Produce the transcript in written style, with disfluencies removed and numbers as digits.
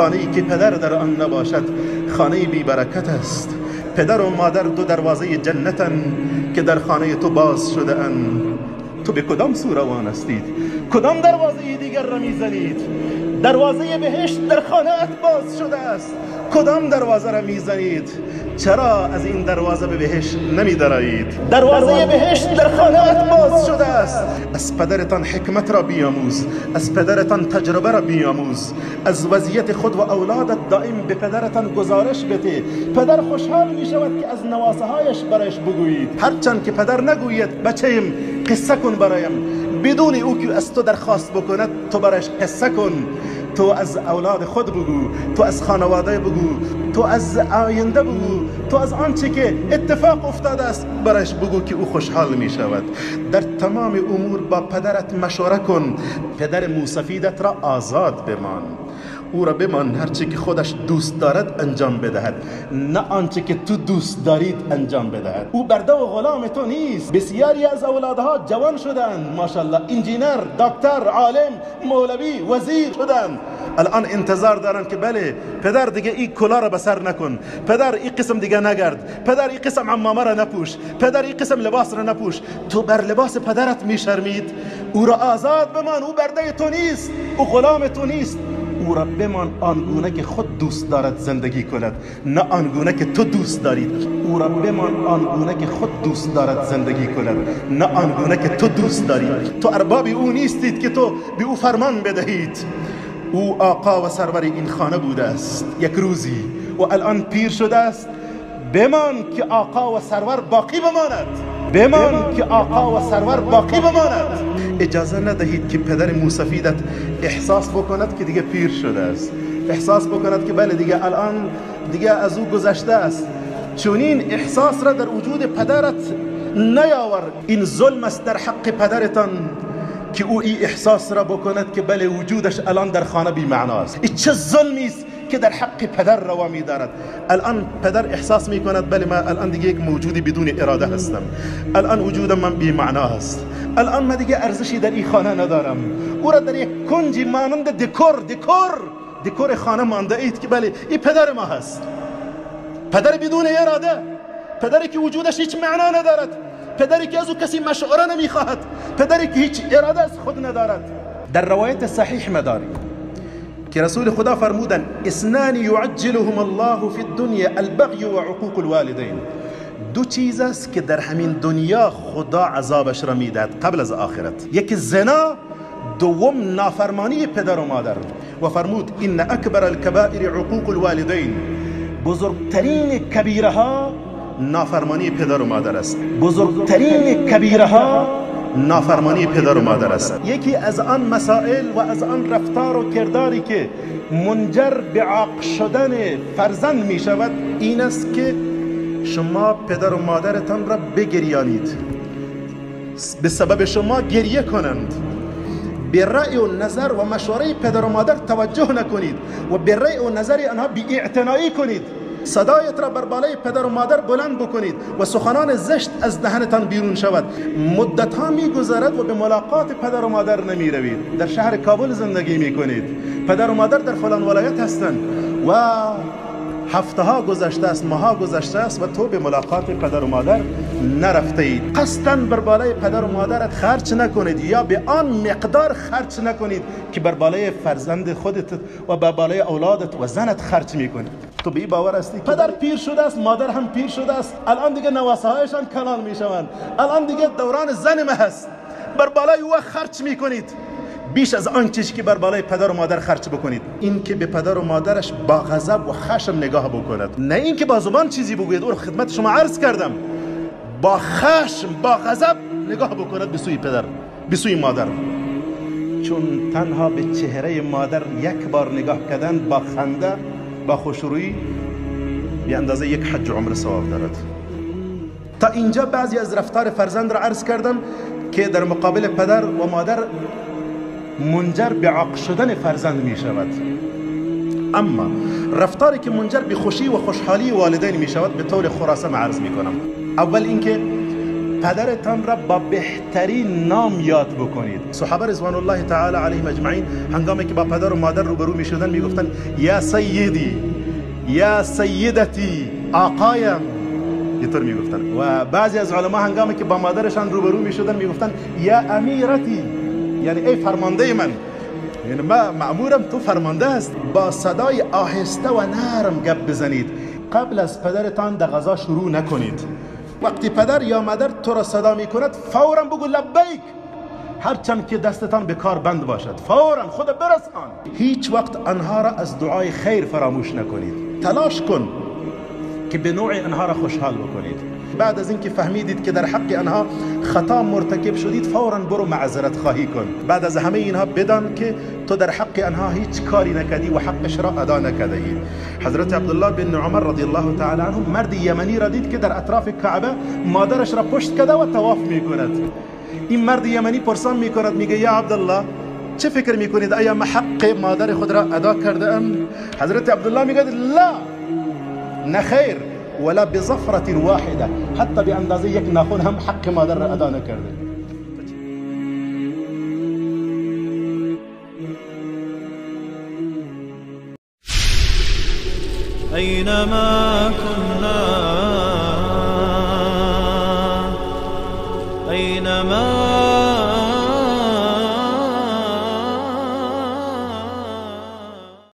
خانه‌ای که پدر در آن نباشد خانه بی برکت است. پدر و مادر دو دروازه جنتن که در خانه تو باز شده اند. تو به کدام سو روان هستید؟ کدام دروازه دیگر را میزنید؟ دروازه بهشت در خانه ات باز شده است. کدام دروازه را میزنید؟ چرا از این دروازه به بهشت نمیدرایید؟ دروازه بهشت در خانه ات باز شده است. از پدرتان حکمت را بیاموز، از پدرتان تجربه را بیاموز، از وضعیت خود و اولادت دائم به پدرتان گزارش بده. پدر خوشحال می شود که از نواسه هایش برایش بگویید. هرچند که پدر نگوید بچه‌م قصه کن برایم، بدون او که از تو درخواست بکند تو برایش قصه کن. تو از اولاد خود بگو، تو از خانواده بگو، تو از آینده بگو، تو از آنچه که اتفاق افتاده است برایش بگو که او خوشحال می شود. در تمام امور با پدرت مشوره کن. پدر موسفیدت را آزاد بمان، او را بمان هرچی که خودش دوست دارد انجام بدهد، نه آنچه که تو دوست دارید انجام بدهد. او برده و غلام تو نیست. بسیاری از اولادها جوان شدند، ماشاءالله، انجینر، دکتر، عالم، مولوی، وزیر شدند. الان انتظار دارن که بله پدر دیگه این کلا را به سر نکن، پدر این قسم دیگه نگرد، پدر این قسم عمامه را نپوش، پدر این قسم لباس را نپوش. تو بر لباس پدرت میشرمید. او را آزاد بمان، او برده تو نیست، او غلام تو نیست. او را بمان آنگونه که خود دوست دارد زندگی کند، نه آنگونه که تو دوست دارید. او را بمان آنگونه که خود دوست دارد زندگی کند، نه آنگونه که تو دوست دارید. تو ارباب او نیستید که تو به او فرمان بدهید. او آقا و سرور این خانه بوده است یک روزی و الان پیر شده است. بمان که آقا و سرور باقی بماند، بمان که آقا و سرور باقی بماند. اجازه ندهید که پدر موسفیدت احساس بکند که دیگه پیر شده است، احساس بکند که بله دیگه الان دیگه از او گذشته است. چونین احساس را در وجود پدرت نیاور. این ظلم است در حق پدرتان که او این احساس را بکند که بله وجودش الان در خانه بی معنا است. این چه ظلمی است که در حق پدر روا می دارد. الان پدر احساس می کند بله من الان دیگه یک موجودی بدون اراده هستم، الان وجودم من بی معنا است، الان من دیگه ارزشی در این خانه ندارم. او را در یک کنجی مانند دکور خانه مانده اید که بله این پدر ما هست، پدر بدون اراده، پدری که وجودش هیچ معنا ندارد، پدری که از او کسی مشوره نمیخواهد، پدری که هیچ اراده از خود ندارد. در روایت صحیح مداریم که رسول خدا فرمودن اثنان یعجلهم الله فی الدنیا البغی و عقوق الوالدین. دو چیز است که در همین دنیا خدا عذابش را میدهد قبل از آخرت. یکی زنا، دوم نافرمانی پدر و مادر. و فرمود ان اکبر الکبائر عقوق الوالدین، بزرگترین کبیره ها نافرمانی پدر و مادر است. بزرگترین کبیره ها نافرمانی پدر و مادر است. یکی از آن مسائل و از آن رفتار و کرداری که منجر به عاق شدن فرزند می شود این است که شما پدر و مادرتان را بگریانید، به سبب شما گریه کنند. به رأی و نظر و مشوره پدر و مادر توجه نکنید و به رأی و نظر آنها بی‌اعتنایی کنید. صدایت را بر بالای پدر و مادر بلند بکنید و سخنان زشت از دهنتان بیرون شود. مدت ها میگذرد و به ملاقات پدر و مادر نمی روید. در شهر کابل زندگی میکنید، پدر و مادر در فلان ولایت هستند و هفته ها گذشته است، ماه گذشته است و تو به ملاقات پدر و مادر نرفته اید. قصداً بر بالای پدر و مادرت خرج نکنید یا به آن مقدار خرج نکنید که بر بالای فرزند خودت و بر بالای اولادت و زنت خرج میکنید. تو به این باور هستی پدر پیر شده است، مادر هم پیر شده است، الان دیگه نواسه هایشان کلان میشوند، الان دیگه دوران زن ما هست، بر بالای او خرج میکنید بیش از آن چیزی که بر بالای پدر و مادر خرج بکنید. این که به پدر و مادرش با غضب و خشم نگاه بکند، نه این که با زبان چیزی بگوید. او خدمت شما عرض کردم، با خشم با غضب نگاه بکند به سوی پدر، به سوی مادر. چون تنها به چهره مادر یک بار نگاه کردن با خنده با خوشرویی به اندازه یک حج عمر ثواب دارد. تا اینجا بعضی از رفتار فرزند را عرض کردم که در مقابل پدر و مادر منجر به عاق شدن فرزند می شود. اما رفتاری که منجر به خوشی و خوشحالی والدین می شود به طور خلاصه عرض می کنم. اول اینکه پدرتان را با بهترین نام یاد بکنید. صحابه رضوان الله تعالی علیهم اجمعین هنگامی که با پدر و مادر روبرو میشدن میگفتن یا سیدی، یا سیدتی، آقایم، اینطور میگفتن. و بعضی از علما هنگامی که با مادرشان روبرو میشدن میگفتن یا امیرتی، یعنی ای فرمانده من، یعنی ما مأمورم، تو فرمانده است. با صدای آهسته و نرم گپ بزنید. قبل از پدرتان در غذا شروع نکنید. وقتی پدر یا مادر تو را صدا میکند فورا بگو لبیک، هرچند که دستتان به کار بند باشد فورا خود برسان. هیچ وقت آنها را از دعای خیر فراموش نکنید. تلاش کن که به نوع آنها را خوشحال بکنید. بعد از اینکه فهمیدید که در حق آنها خطا مرتکب شدید فورا برو معذرت خواهی کن. بعد از همه اینها بدان که تو در حق آنها هیچ کاری نکردی و حقش را ادا نکردی. حضرت عبدالله بن عمر رضی الله تعالی عنه مرد یمنی را دید که در اطراف کعبه مادرش را پشت کرده و طواف میکند. این مرد یمنی پرسان میکند، میگه یا عبدالله چه فکر میکنید، آیا من حق مادر خود را ادا کرده ام؟ حضرت عبدالله میگه لا، نه خیر، ولا بظفرة واحدة، حتی به اندازه یک ناخن هم حق مادر را ادا نکرده. أينما كنا، أينما